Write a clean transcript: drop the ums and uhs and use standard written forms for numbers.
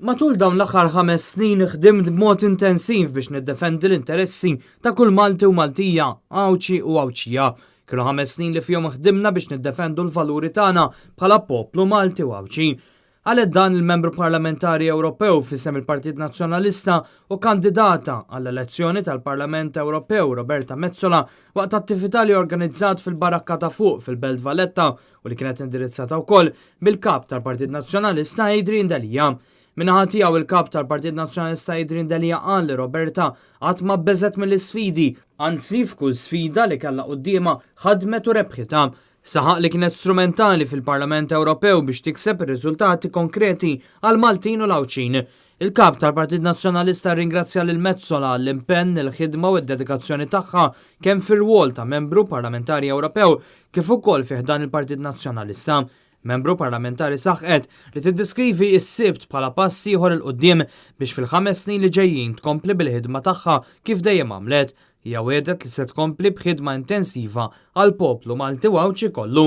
Matul dawn l-aħħar 5 snin ħdimt b'mod intensiv biex niddefendi l-interessi ta' kull Malti u Maltija, Għawdxi u Għawdxija. Kienu 5 snin li fihom ħdimna biex niddefendu l-valuri tagħna bħala poplu Malti u Għawdxi. Qalet dan il-Membru Parlamentari Ewropew f'isem il-Partit Nazzjonalista u kandidata għall-elezzjoni tal-Parlament Ewropew Roberta Metsola waqt attività li organizzat fil-Barakka ta' Fuq fil-Belt Valletta u li kienet indirizzata wkoll mill-Kap tal-Partit Nazzjonalista Adrian Delia. Min-naħa tiegħu il-Kap tal-Partit Nazzjonalista Adrian Delia qal li Roberta qatt ma beżgħet mill-isfidi, anzi f'kull sfida li kellha quddiemha ħadmet u rebħitha. Saħaq li kienet strumentali fil-Parlament Ewropew biex tikseb ir-riżultati konkreti għall-Maltin u l-Għawdxin. Il-Kap tal-Partit Nazzjonalista rringrazzja lil Metsola għall-impenn, il-ħidma u d-dedikazzjoni tagħha kemm fir-rwol ta' Membru Parlamentari Ewropew kif ukoll fi ħdan il-Partit Nazzjonalista. Membru Parlamentari saħqet li tiddeskrivi s-Sibt bħala pass ieħor 'il quddiem biex fil-5 snin li ġejjin tkompli bil-ħidma tagħha kif dejjem għamlet. Hija wiegħdet li se tkompli b'ħidma intensiva għall-poplu Malti u Għawdxi kollu.